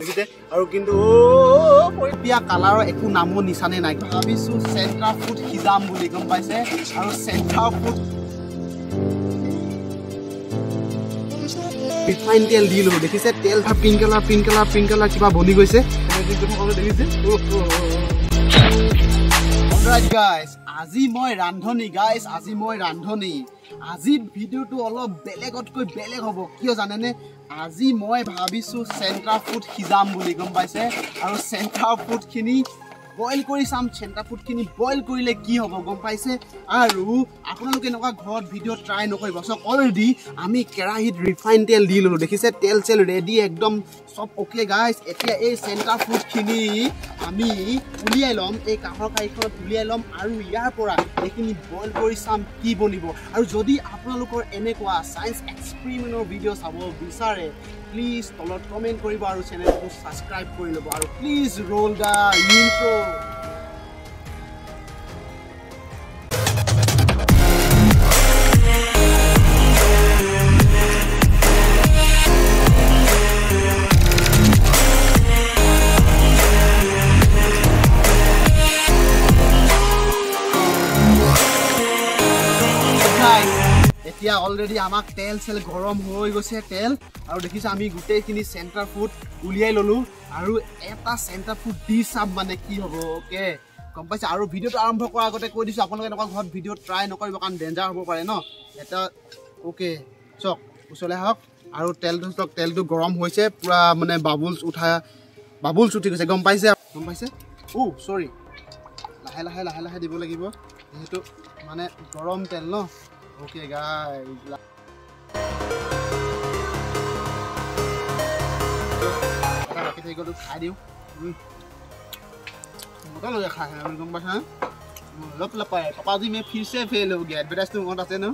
দেখিছে আৰু কিন্তু পিয়া কালাৰৰ একো নামো নিচানে নাই। ভাবিছো চেণ্টাৰ ফুড সিজাম বুলি, গম পাইছে? আৰু চেণ্টাৰ ফুড ৰিফাইন তেল দি ল'লো, দেখিছে? তেল pink colour pink colour pink colour কিবা বনি গৈছে, দেখিছে? গাইজ আজি মই ৰান্ধনি, গাইজ আজি মই ৰান্ধনি। আজি ভিডিঅ'টো অলপ বেলেগতকৈ বেলেগ হ'ব, কিয় জানেনে? আজি মই ভাবিছোঁ চেণ্টাৰ ফুড সিজাম বুলি, গম পাইছে? আৰু চেণ্টাৰ ফুডখিনি বইল কৰি চাম, চেণ্টাৰ ফুডখিনি বইল কৰিলে কি হ'ব, গম পাইছে? আৰু আপোনালোকে এনেকুৱা ঘৰত ভিডিঅ' ট্ৰাই নকৰিব। চাওক, অলৰেডি আমি কেৰাহীত ৰিফাইন তেল দি ল'লোঁ, দেখিছে? তেল চেল ৰেডি, একদম চব অ'কে গাইজ। এতিয়া এই চেণ্টাৰ ফুডখিনি আমি উলিয়াই ল'ম, এই কাঁহৰ কাঁহীখনত উলিয়াই ল'ম আৰু ইয়াৰ পৰা এইখিনি বইল কৰি চাম কি বনিব। আৰু যদি আপোনালোকৰ এনেকুৱা ছায়েন্স এক্সপেৰিমেণ্টৰ ভিডিঅ' চাব বিচাৰে, প্লিজ তলত কমেণ্ট কৰিব আৰু চেনেলটো ছাবস্ক্ৰাইব কৰি ল'ব। আৰু please roll the intro. এতিয়া অলৰেডি আমাক তেল চেল গৰম হৈ গৈছে তেল, আৰু দেখিছে আমি গোটেইখিনি চেণ্টাৰ ফুড উলিয়াই ল'লোঁ আৰু এটা চেণ্টাৰ ফুড দি চাম মানে কি হ'ব। অ'কে, গম পাইছে? আৰু ভিডিঅ'টো আৰম্ভ কৰাৰ আগতে কৈ দিছোঁ, আপোনালোকে এনেকুৱা ঘৰত ভিডিঅ' ট্ৰাই নকৰিব, কাৰণ ডেঞ্জাৰ হ'ব পাৰে ন এটা। অ'কে, চাওক ওচৰলৈ আহক। আৰু তেলটো চাওক, তেলটো গৰম হৈছে পূৰা, মানে বাবুলছ উঠা বাবুলছ উঠি গৈছে, গম পাইছে? গম পাইছে? অ' চৰি, লাহে লাহে লাহে লাহে দিব লাগিব, যিহেতু মানে গৰম তেল ন। অ'কে গাইজ, এটা বাকী থাকি গ'ল, খাই দিওঁ। মজা লাগে খাই, গম পাইছা? অলপ অলপ পায়। পাপাজি মে ফিৰছে ফেইল হৈ গয়া, এডভাৰটাইজটো মনত আছে ন?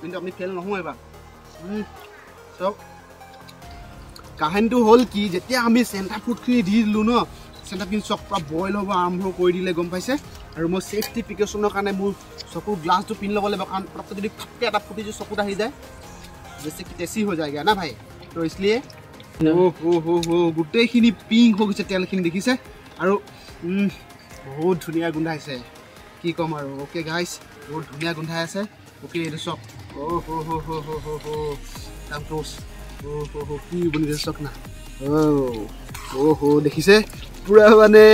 কিন্তু আপুনি ফেইল নহয় এইবাৰ। চাওক, কাহিনীটো হ'ল কি, যেতিয়া আমি চেণ্টাৰ ফুডখিনি দি দিলোঁ ন, চেণ্টাৰখিনি চব পূৰা বইল হ'ব আৰম্ভ কৰি দিলে, গম পাইছে? আৰু মই ছেফটি প্ৰিকশ্যনৰ কাৰণে মোৰ চকুৰ গ্লাছটো পিন্ধি ল'ব লাগিব, কাৰণ পটককৈ যদি ফাটকৈ এটা ফুটি যদি চকুত আহি যায়, বেছি টেচি হৈ যায়গৈ না ভাই, তো ইছলিয়ে। অ' গোটেইখিনি পিংক হৈ গৈছে তেলখিনি, দেখিছে? আৰু বহুত ধুনীয়া গোন্ধাইছে, কি ক'ম আৰু। অ'কে গাইছ, বহুত ধুনীয়া গোন্ধাই আছে। অ'কে, এইটো চাওক, অ' হ' হ' হ' হ' হ' হ' দাম ক্ল'জ। অ' হ' হ' কি বনিছে চাওক না। অ' অ' হ' দেখিছে? পূৰা মানে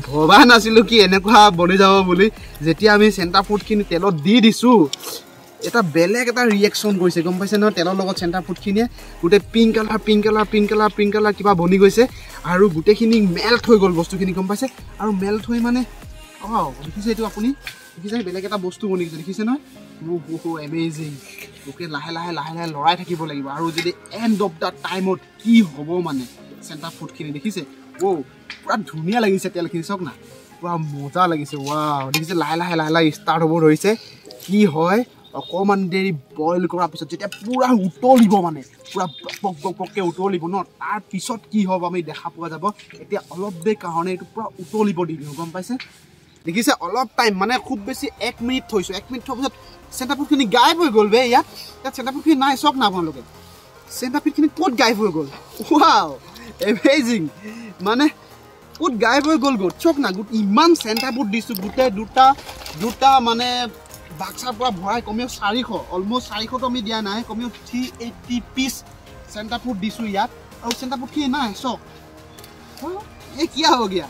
ভবা নাছিলোঁ কি এনেকুৱা বনি যাব বুলি। যেতিয়া আমি চেণ্টাৰ ফুডখিনি তেলত দি দিছোঁ, এটা বেলেগ এটা ৰিয়েকশ্যন কৰিছে, গম পাইছে নহয়? তেলৰ লগত চেণ্টাৰ ফুডখিনিয়ে গোটেই pink colour pink colour pink colour pink colour কিবা বনি গৈছে আৰু গোটেইখিনি মেল্ট হৈ গ'ল বস্তুখিনি, গম পাইছে? আৰু মেল্ট হৈ মানে অঁ দেখিছে এইটো আপুনি দেখিছে, বেলেগ এটা বস্তু বনি গৈছে, দেখিছে নহয়? অ' এমেজিং। অ'কে, লাহে লাহে লাহে লাহে লৰাই থাকিব লাগিব। আৰু যদি এণ্ড অফ the টাইমত কি হ'ব মানে চেণ্টাৰ ফুডখিনি, দেখিছে? অ' পূৰা ধুনীয়া লাগিছে তেলখিনি, চাওক না, পূৰা মজা লাগিছে। ৱাও, দেখিছে? লাহে লাহে লাহে লাহে ষ্টাৰ্ট হ'ব ধৰিছে। কি হয়, অকণমান দেৰি বইল কৰাৰ পিছত যেতিয়া পূৰা উতলিব, মানে পূৰা পক পক পককৈ উতলিব ন, তাৰপিছত কি হ'ব আমি দেখা পোৱা যাব। এতিয়া অলপ দেৰি কাৰণে এইটো পূৰা উতলিব দি দিওঁ, গম পাইছে? দেখিছে? অলপ টাইম মানে খুব বেছি 1 মিনিট থৈছোঁ। 1 মিনিট থোৱাৰ পিছত চেণ্টাৰ ফুডখিনি গায়ব হৈ গ'ল বে। ইয়াত চেণ্টাৰ ফুডখিনি নাই, চাওক না আপোনালোকে, চেণ্টাৰ ফুডখিনি ক'ত গায়ব হৈ গ'ল? ৱাও, এমেজিং, মানে ক'ত গায়ব হৈ গ'ল গ'ত, চাওক না। গোট ইমান চেণ্টাৰ ফুড দিছোঁ, গোটেই দুটা দুটা মানে বাক্সাৰ পৰা ভৰাই কমেও 400, অলমষ্ট 400তো আমি দিয়া নাই, কমেও 380 পিচ চেণ্টাৰ ফুড দিছোঁ ইয়াত, আৰু চেণ্টাৰ ফুডখিনি নাই, চাওক। এই কিয় হ'ব গিয়া?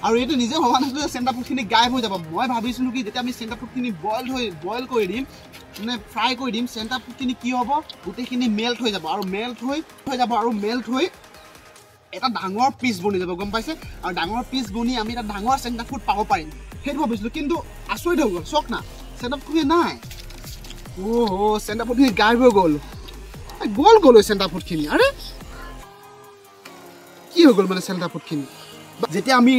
আৰু এইটো নিজে ভবা নাছিলোঁ যে চেণ্টাৰ ফুডখিনি গায়ব হৈ যাব। মই ভাবিছিলোঁ কি, যেতিয়া আমি চেণ্টাৰ ফুডখিনি বইল কৰি দিম, মানে ফ্ৰাই কৰি দিম, চেণ্টাৰ ফুডখিনি কি হ'ব, গোটেইখিনি মেল্ট হৈ যাব আৰু মেল্ট হৈ যাব আৰু মেল্ট হৈ এটা ডাঙৰ পিচ বনি যাব, গম পাইছে? আৰু ডাঙৰ পিচ বনি আমি এটা ডাঙৰ চেণ্টাৰ ফুড পাব পাৰিম, সেইটো ভাবিছিলোঁ। কিন্তু আচৰিত হৈ গ'ল, চাওক না, চেণ্টাৰ ফুডখিনি নাই। অ' চেণ্টাৰ ফুডখিনি গায়ব হৈ গ'ল, গ'ল গ'ল চেণ্টাৰ ফুডখিনি। আৰে কি হৈ গ'ল মানে চেণ্টাৰ ফুডখিনি? যেতিয়া আমি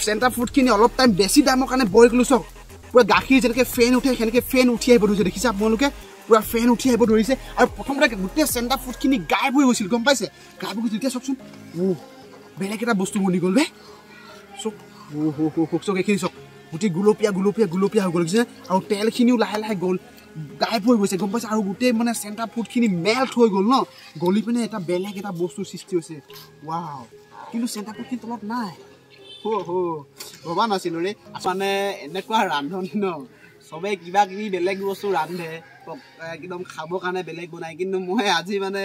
চেণ্টাৰ ফুডখিনি অলপ টাইম বেছি টাইমৰ কাৰণে বইল কৰিলোঁ, চাওক পূৰা গাখীৰ যেনেকৈ ফেন উঠে সেনেকৈ ফেন উঠি আহিব ধৰিছে, দেখিছে আপোনালোকে? পূৰা ফেন উঠি আহিব ধৰিছে। আৰু প্ৰথমতে গোটেই চেণ্টাৰ ফুডখিনি গায়ব হৈ গৈছিল, গম পাইছে? গায়ব হৈ গৈছিল। এতিয়া চাওকচোন, অ' বেলেগ এটা বস্তু বনি গ'ল বে। চাওক, অ' হ' হ' চাওক, এইখিনি চাওক, গোটেই গুলপীয়া গুলপীয়া গুলপীয়া হৈ গ'ল, দেখিছে? আৰু তেলখিনিও লাহে লাহে গ'ল। গায়ব হৈ গৈছে, গম পাইছে? আৰু গোটেই মানে চেণ্টাৰ ফুডখিনি মেল্ট হৈ গ'ল ন, গলি পিনে এটা বেলেগ এটা বস্তুৰ সৃষ্টি হৈছে। ৱাও, কিন্তু চেণ্টাৰ ফুডখিনি তলত নাই। হো ভবা নাছিলোঁ ৰে, মানে এনেকুৱা ৰান্ধনি ন, চবেই কিবা কিবি বেলেগ বস্তু ৰান্ধে, একদম খাবৰ কাৰণে বেলেগ বনায়, কিন্তু মই আজি মানে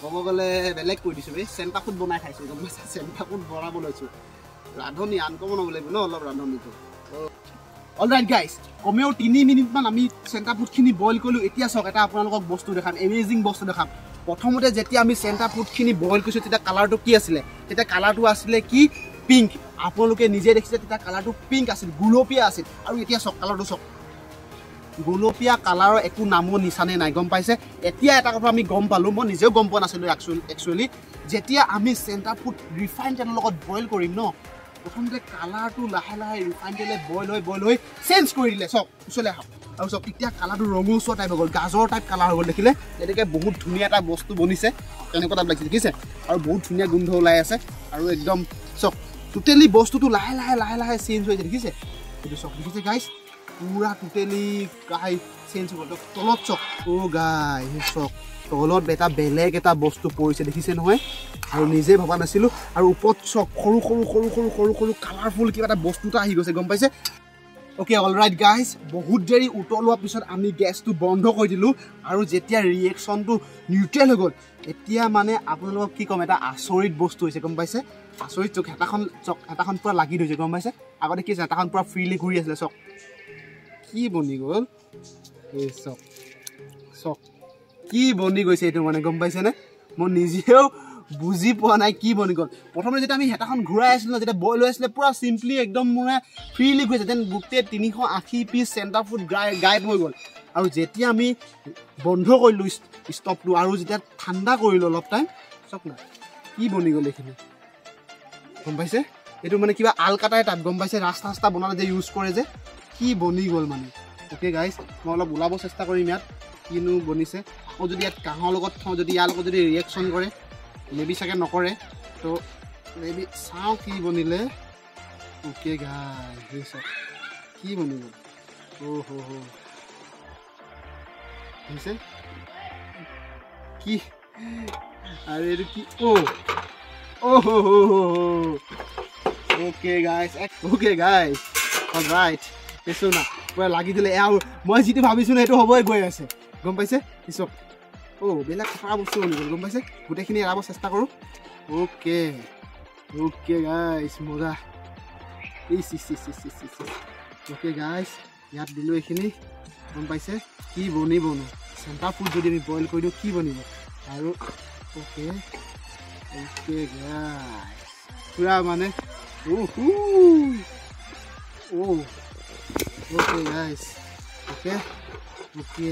ক'ব গ'লে বেলেগ কৰি দিছোঁ বে। চেণ্টাৰ ফুড বনাই খাইছোঁ, গম পাইছে? চেণ্টাৰ ফুড বনাব লৈছোঁ, ৰান্ধনি আনকমন হ'ব লাগিব ন অলপ ৰান্ধনিটো। অলৰাইট গাইজ, কমেও 3 মিনিটমান আমি চেণ্টাৰ ফুডখিনি বইল কৰিলোঁ। এতিয়া চাওক এটা আপোনালোকক বস্তু দেখাম, এমেজিং বস্তু দেখাম। প্ৰথমতে যেতিয়া আমি চেণ্টাৰ ফুডখিনি বইল কৰিছোঁ তেতিয়া কালাৰটো কি আছিলে? তেতিয়া কালাৰটো আছিলে কি? পিংক। আপোনালোকে নিজে দেখিছে তেতিয়া কালাৰটো পিংক আছিল, গুলপীয়া আছিল। আৰু এতিয়া চাওক কালাৰটো চাওক, গোলপীয়া কালাৰৰ একো নামো নিচানে নাই, গম পাইছে? এতিয়া এটা কথা আমি গম পালোঁ, মই নিজেও গম পোৱা নাছিলোঁ একচুৱেলি, যেতিয়া আমি চেণ্টাৰ ফুড ৰিফাইন তেলৰ লগত বইল কৰিম ন, প্ৰথমতে কালাৰটো লাহে লাহে ৰিফাইন তেলে বইল হৈ চেঞ্জ কৰি দিলে। চাওক ওচৰলৈ আহক, আৰু চাওক এতিয়া কালাৰটো ৰঙচুৱা টাইপ হৈ গ'ল, গাজৰ টাইপ কালাৰ হৈ গ'ল। দেখিলে তেনেকৈ বহুত ধুনীয়া এটা বস্তু বনিছে, তেনেকুৱা টাইপ লাগিছে, দেখিছে? আৰু বহুত ধুনীয়া গোন্ধ ওলাই আছে, আৰু একদম চাওক টোটেলি বস্তুটো লাহে লাহে লাহে লাহে চেঞ্জ হৈ যায়, দেখিছে? এইটো চাওক, দেখিছে গাইজ, পুৰা টোটেলি গাই চেঞ্জ হৈ গ'ল। তলত চাওক, অ' গাই চাওক তলত এটা বেলেগ এটা বস্তু পৰিছে, দেখিছে নহয়? আৰু নিজে ভবা নাছিলোঁ। আৰু ওপৰত চাওক সৰু সৰু সৰু সৰু সৰু সৰু কালাৰফুল কিবা এটা বস্তু এটা আহি গৈছে, গম পাইছে? অ'কে অলৰাইট গাইজ, বহুত দেৰি উতলোৱাৰ পিছত আমি গেছটো বন্ধ কৰি দিলোঁ, আৰু যেতিয়া ৰিয়েকশ্যনটো নিউট্ৰেল হৈ গ'ল, এতিয়া মানে আপোনালোকক কি ক'ম, এটা আচৰিত বস্তু হৈছে, গম পাইছে? আচৰিত চক, হেতাখন চক, হেতাখন পূৰা লাগি ধৰিছে, গম পাইছে? আগতে কি হেতাখন পূৰা ফ্ৰীলি ঘূৰি আছিলে, চক কি বনি গ'ল এই চক, চক কি বনি গৈছে এইটো মানে, গম পাইছেনে? মই নিজেও বুজি পোৱা নাই কি বনি গ'ল। প্ৰথমতে যেতিয়া আমি হেতাখন ঘূৰাই আছিলোঁ ন, যেতিয়া বইল হৈ আছিলে পূৰা চিম্পলি একদম মানে ফ্ৰীলি ঘূৰিছে, যেন গোটেই 380 পিচ চেণ্টাৰ ফুড গায়ব হৈ গ'ল। আৰু যেতিয়া আমি বন্ধ কৰিলোঁ ষ্টভটো, আৰু যেতিয়া ঠাণ্ডা কৰিলোঁ অলপ টাইম, চাওক না কি বনি গ'ল এইখিনি, গম পাইছে? এইটো মানে কিবা আলকাটাই তাত, গম পাইছে? ৰাস্তা ৰাস্তা বনালে যে ইউজ কৰে যে, কি বনি গ'ল মানে। অ'কে গাইজ, মই অলপ ওলাব চেষ্টা কৰিম ইয়াত কিনো বনিছে। আকৌ যদি ইয়াত কাঁহৰ লগত থওঁ, যদি ইয়াৰ লগত যদি ৰিয়েকশ্যন কৰে, মে বি চাগে নকৰে, তো মে বি চাওঁ কি বনিলে। অ'কে গাইজ, সেই চাওক কি বনি গ'ল। অ' হ' হ' হৈছে কি? আৰু এইটো কি? অ' অ' হ' হ'। Okay guys, okay guys, alright, দেচোন না পূৰা লাগি দিলে। আৰু মই যিটো ভাবিছোঁ ন সেইটো হ'বই গৈ আছে, গম পাইছে? পিছত অ' বেলেগ খতৰা বস্তু বনি গ'ল, গম পাইছে? গোটেইখিনি এৰাব চেষ্টা কৰোঁ। অ'কে অ'কে গাইজ, মজা। ইচ ইচ ইচ ইচ ইচ ইচ। অ'কে গাইজ, ইয়াত দিলোঁ এইখিনি, গম পাইছে কি বনিবনো? চেণ্টাৰ ফুড যদি আমি বইল কৰি দিওঁ কি বনিব? আৰু অ'কে অ'কে গাইজ, পূৰা মানে অ' অ'কে গাইজ, অ'কে অ'কে,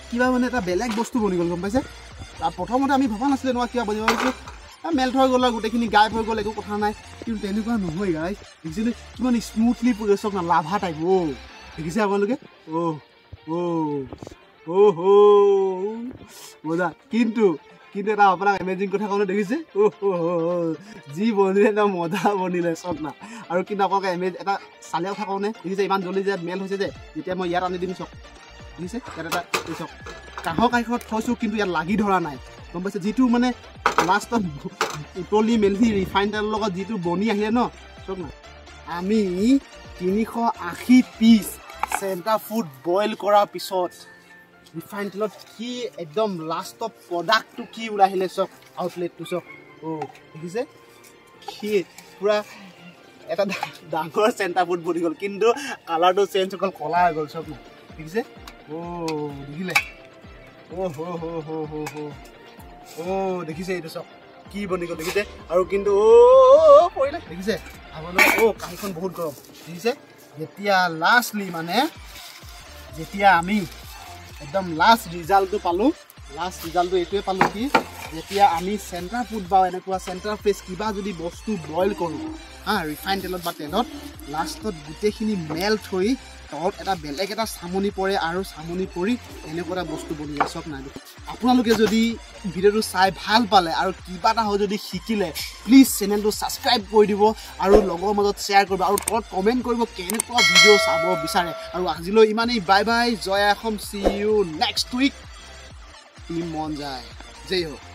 কিবা মানে এটা বেলেগ বস্তু বনি গ'ল, গম পাইছে? প্ৰথমতে আমি ভবা নাছিলে নহয় কিবা বনিব, ভাবিছোঁ মেল্ট হৈ গ'ল আৰু গোটেইখিনি গায়ব হৈ গ'ল, একো কথা নাই, কিন্তু তেনেকুৱা নহয় গাইজ। দেখিছেনে কিমান স্মুথলি চাওক না, লাভা টাইপ। অ' দেখিছে আপোনালোকে? অ' অ' অ' হ' মজা। কিন্তু কিন্তু এটা আপোনাক এমেজিং কথা কওঁ, দেখিছে? অ' হ' যি বনিলে ন মজা বনিলে, চাওক না। আৰু কিন্তু আপোনালোকে এমেজ এটা চালে কথা কওঁনে, দেখিছে ইমান জল্দি যে মেল্ট হৈছে যে, যেতিয়া মই ইয়াত আনি দিম চাওক, দেখিছে ইয়াত এটা চাওক কাঁহৰ কাঁহীখনত থৈছোঁ, কিন্তু ইয়াত লাগি ধৰা নাই, গম পাইছে? যিটো মানে লাষ্টত উতলি মেলি ৰিফাইন তেলৰ লগত যিটো বনি আহিলে ন, চাওক না। আমি 380 পিচ চেণ্টাৰ ফুড বইল কৰাৰ পিছত ৰিফাইন তেলত কি একদম লাষ্টত প্ৰডাক্টটো কি ওলাই আহিলে চাওক, আউটলেটটো চাওক। অ' দেখিছে কি পূৰা এটা ডাঙৰ চেণ্টাৰ ফুড বনি গ'ল, কিন্তু কালাৰটো চেঞ্জ হৈ গ'ল, ক'লা হৈ গ'ল, চাওক না, দেখিছে? অ' দেখিলে? অ' হ' হ' হ' হ' হ' অ' দেখিছে এইটো চাওক কি বনি গ'ল, দেখিছে? আৰু কিন্তু অ' পৰিলে, দেখিছে আপোনালোকে? অ' কাঁহীখন বহুত গৰম, দেখিছে? যেতিয়া লাষ্টলি মানে যেতিয়া আমি একদম লাষ্ট ৰিজাল্টটো পালোঁ, লাষ্ট ৰিজাল্টটো এইটোৱে পালোঁ কি যেতিয়া আমি চেণ্টাৰ ফুড বা এনেকুৱা চেণ্টাৰ ফ্ৰেছ কিবা যদি বস্তু বইল কৰোঁ, হা, ৰিফাইন তেলত বা তেলত, লাষ্টত গোটেইখিনি মেল্ট হৈ তলত এটা বেলেগ এটা চামনি পৰে আৰু চামনি পৰি এনেকুৱা এটা বস্তু বনি যায়। চব নাই, আপোনালোকে যদি ভিডিঅ'টো চাই ভাল পালে আৰু কিবা এটা হৈ যদি শিকিলে, প্লিজ চেনেলটো ছাবস্ক্ৰাইব কৰি দিব আৰু লগৰ মাজত শ্বেয়াৰ কৰিব আৰু তলত কমেণ্ট কৰিব কেনেকুৱা ভিডিঅ' চাব বিচাৰে। আৰু আজিলৈ ইমানেই, bye bye, Joy Assam, see you next week. Team মন যায়, জয় হওক।